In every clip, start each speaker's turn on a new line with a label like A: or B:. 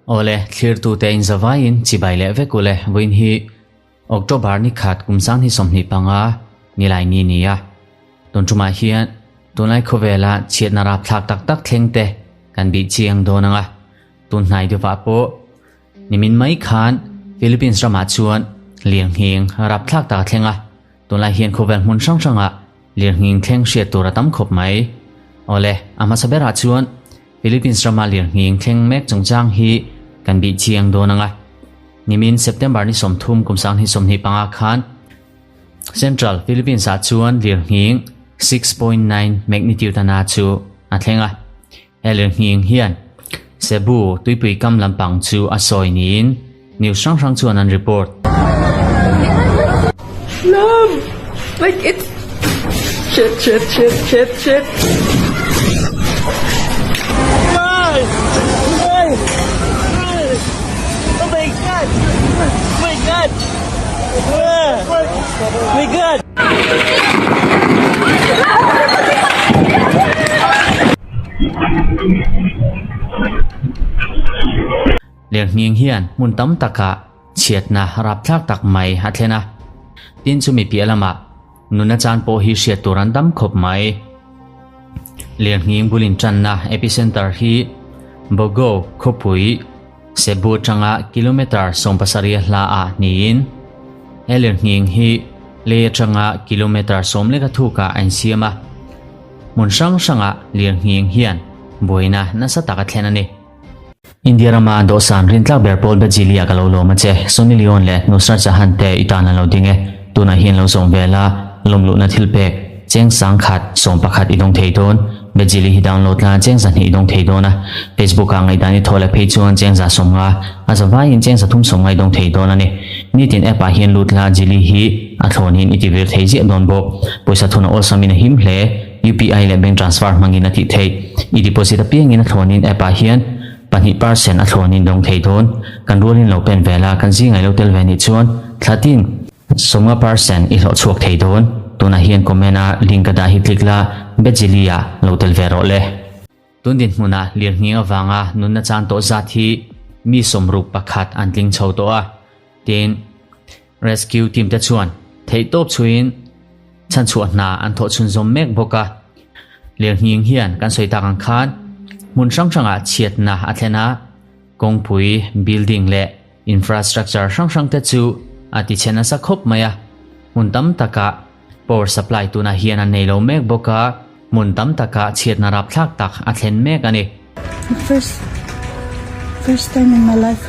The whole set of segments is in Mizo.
A: Awle, thlirtute in zavaiin chibai leh vek ule, vawiin hi October ni khat kum sang hi 25 nilai ni ni a. Tun tumah hian tunlai khawvela chhiatna rapthlak tak tak thleng te kan bih chiang dawn anga. Tun hnai deuhah pawh nimin mai khan Philippines ramah chuan lirnghing rapthlak tak a thleng a. Tunlai hian khawvel hmun hrang hrangah lirnghing thleng hriat tur a tam khawp mai. Awle, a hmasa berah chuan Philippines rama lirnghing thleng mek chungchang hi kan bih chiang dawn ang a. Nimin September ni 30 kum 2025 khan Central Philippines ah chuan lirnghing 6.9 magnitude ana chu a thleng a. He lirnghing hian Cebu tuipui kam lampang chu a sawi niin news hrang hrang chuan an report.
B: Love! Like it's shit shit shit shit shit.
C: Oh my god! Oh my god! Oh my god!
A: Lirnghing hian hmun tam takah chhiatna rapthlak tak mai a thlen a, tin chumi piah lamah nuna chan pawh hi hriat tur an tam khawp mai. Lirnghing bulin tanna epicenter hi Bogo khawpui Cebu atanga kilometre 70 hla ah niin he lirnghing hi lei atanga kilometre 13 ah a insiam a. Hmun hrang hrangah lirnghing hian buaina nasa tak a thlen a ni. India rama dawhsan rintlak ber pawl Bajili-ah ka lo lawm a che. Sunny Leone leh Nusrat Jahan te i tan an lo ding e. Tunah hian lo zawm ve la, lawmluhna thil pek, cheng sang khat, 11 i dawng thei dawn. Bajili hi download la, cheng 200 i dawng thei dawn a. Facebook-ah ngaihdan i thaw leh phei chuan cheng 150, a zavaiin cheng 350 i dawng thei dawn a ni. Nitin app-ah hian lut la, Jili hi a thlawnin i tivir thei ziah dawn bawk. Pawisa thun a awlsamin a him hle. UPI leh bank transfer hmangin a tih theih. I deposit apiangin a thlawnin app-ah hian 2% a thlawnin dawng thei dawn. Kan rualin lo pen vel a, kan zingai lo tel ve nih chuan thla tin 50% i hlawh chhuak thei dawn. Tunah hian comment-a link ka dah hi click la, Bejili-ah lo tel ve rawh le. Tun dinhmunah lirnghing avanga nunna chan tawh zat hi mi 61 an tling chho tawh a, tin rescue team te chuan theihtawp chhuiin chhanchhuah hna an thawh chhunzawm mek bawk a. Lirnghing hian kan sawi tak ang khan hmun hrang hrangah chhiatna a thlen a, kawngpui, building leh infrastructure hrang hrang te chu a ti chhe nasa khawp mai a. Hmun tam takah power supply tunah hian an nei lo mek bawk a, hmun tam takah chhiatna rapthlak tak a thlen mek a ni.
B: First first time in my life.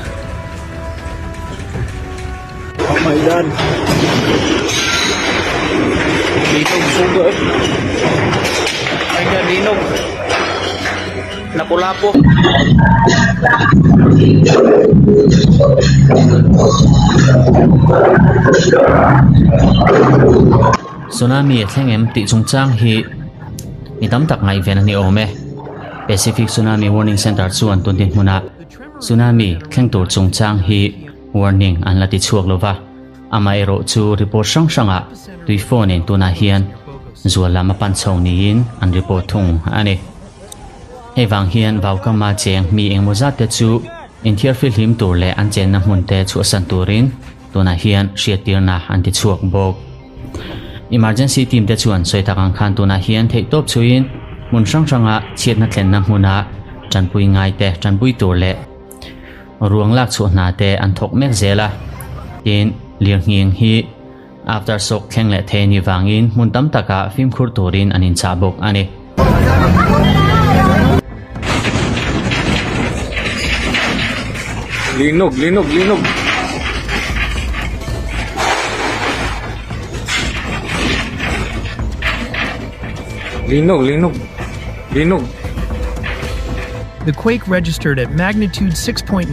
C: Oh my god. Linog sugo eh. My god, linog. Lapu-lapu.
A: Tsunami a thleng em tih chungchang hi mi tam tak ngaihven a ni awm e. Pacific Tsunami Warning Center chuan tun dinhmunah tsunami thleng tur chungchang hi warning an la ti chhuak lova. Amaherawh chu report hrang hrangah tui phone in tunah hian zual lam a pan chho niin an report thung a ni. Hei vang hian vaukama cheng mi engmaw zat te chu inthiar fihlim tur leh an chenna hmun te chhuahsan turin tunah hian hriattirna an ti chhuak bawk. Emergency team te chuan sawi tak ang khan tunah hian theihtawp chhuiin hmun hrang hranga chhiatna thlenna hmuna tanpui ngai te tanpui tur leh ruang lak chhuah hna te an thawk mek zel a. Tin, lirnghing hi aftershock thleng leh thei a nih vangin hmun tam takah fimkhur turin an inchah bawk a ni.
C: Linog, linog, linog. Linog, linog, linog.
D: The quake registered at magnitude 6.9,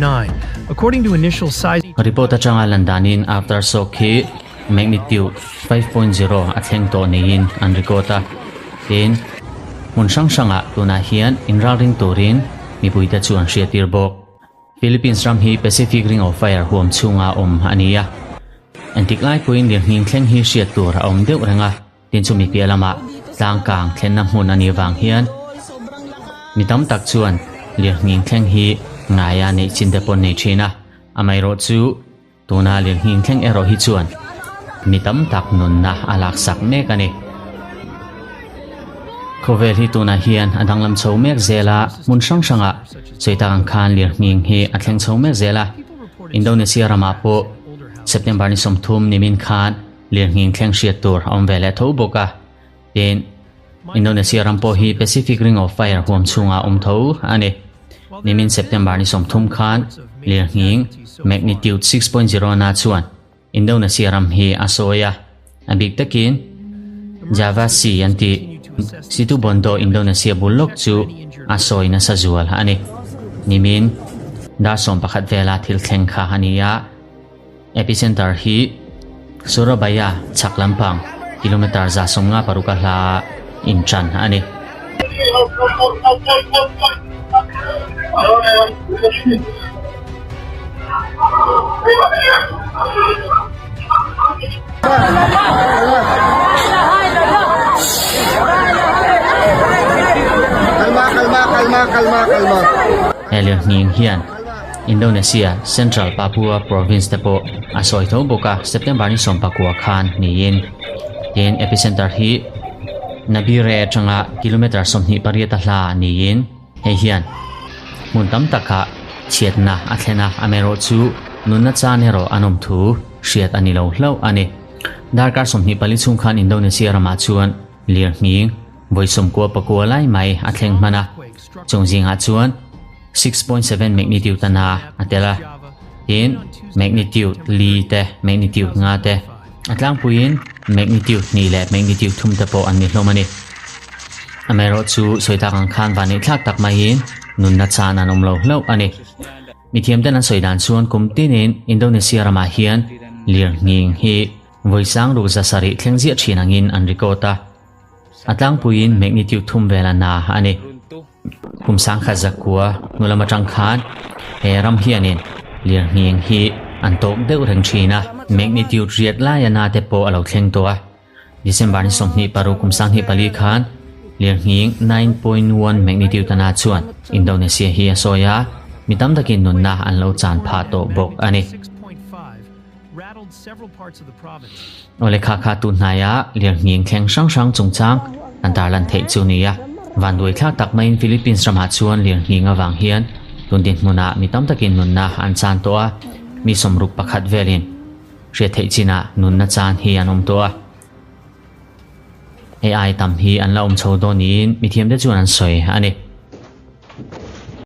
D: according to initial size.
A: Report atanga lan danin aftershock hi magnitude 5.0 a thleng tawh niin an record a. Tin, hmun hrang hrangah tunah hian inralring turin mipuite chu an hriattir bawk. Philippines ram hi Pacific Ring of Fire huam chhunga awm a ni a. Entik lai pawhin lirnghing thleng hi hriat tur a awm deuh reng a, tin chumi piah lamah tlangkang thlenna hmun a nih vang hian Mi tam tak chuan lirnghing thleng hi ngaia neih chin te pawh an nei thin a, amaherawhchu tuna lirnghing thleng erawh hi chuan mi tam tak nunna a laksak mek a ni. Khawvel hi tunah hian a danglam chho mek zel a, hmun hrang hrangah sawi tak ang khan lirnghing hi a thleng chho mek zel a. Indonesia ramah pawh September ni 30 nimin khan lirnghing thleng hriat tur a awm ve leh tho bawk a. Tin, Indonesia ram pawh hi Pacific Ring of Fire huam chhungah awm tho a ni. Nimin September ni 30 khan lirnghing magnitude 6.0 na chuan Indonesia ram hi a sawi a, a bik takin Java Sea an tih Situbondo Indonesia bul lawk chu a sawi nasa zual a ni. Nimin dar 11 vela thil thleng kha a ni a. Epicenter hi Surabaya chhak lampang kilometre 156 a hla intan a ni. He lirnghing hian Indonesia Central Papua Province te pawh a sawi tho bawk a, September ni 19 khan niin. Tin, epicenter hi Nabire atanga kilometre 28 a hla niin hei hian hmun tam takah chhiatna a thlen a, amaherawhchu nunna chan erawh an awm thu hriat a ni lo hlauh a ni. Darkar 24 chhung khan Indonesia ramah chuan lirnghing vawi 99 lai mai a thleng hman a, chung zingah chuan 6.7 magnitude a na a tel a, tin magnitude li te, magnitude nga te, a tlangpuiin magnitude hnih leh magnitude thum te pawh an ni hlawm a ni. Amaherawhchu sawi tak ang khan van eihthlak tak maiin nunna chan an awm lo hlauh a ni. Mithiam ten an sawi dan chuan kum tinin Indonesia ramah hian lirnghing hi vawi sang ruk 700 thleng ziah thin angin an record a, a tlangpuiin magnitude thum vel a na a ni. Kum sangkhat zakua hnu lam atang khan he ram hianin lirnghing hi an tawk deuh reng thin a, magnitude riat laia na te pawh a lo thleng tawh a. December ni 26 kum 24 khan lirnghing 9.1 magnitude a na chuan Indonesia hi a sawi a, mi tam takin nunna an lo chan phah tawh bawk a ni. Aw kha kha tun hnaia lirnghing thleng hrang hrang chungchang kan tarlan theih chu ni a. Vanduai thlak tak maiin Philippines ramah chuan lirnghing avang hian tun dinhmunah mi tam takin nunna an chan tawh a, mi 61 velin hriat theih chinah nunna chan hi an awm tawh a. Hei ai tam hi an la awm chho dawn niin mithiamte chuan an sawi a ni.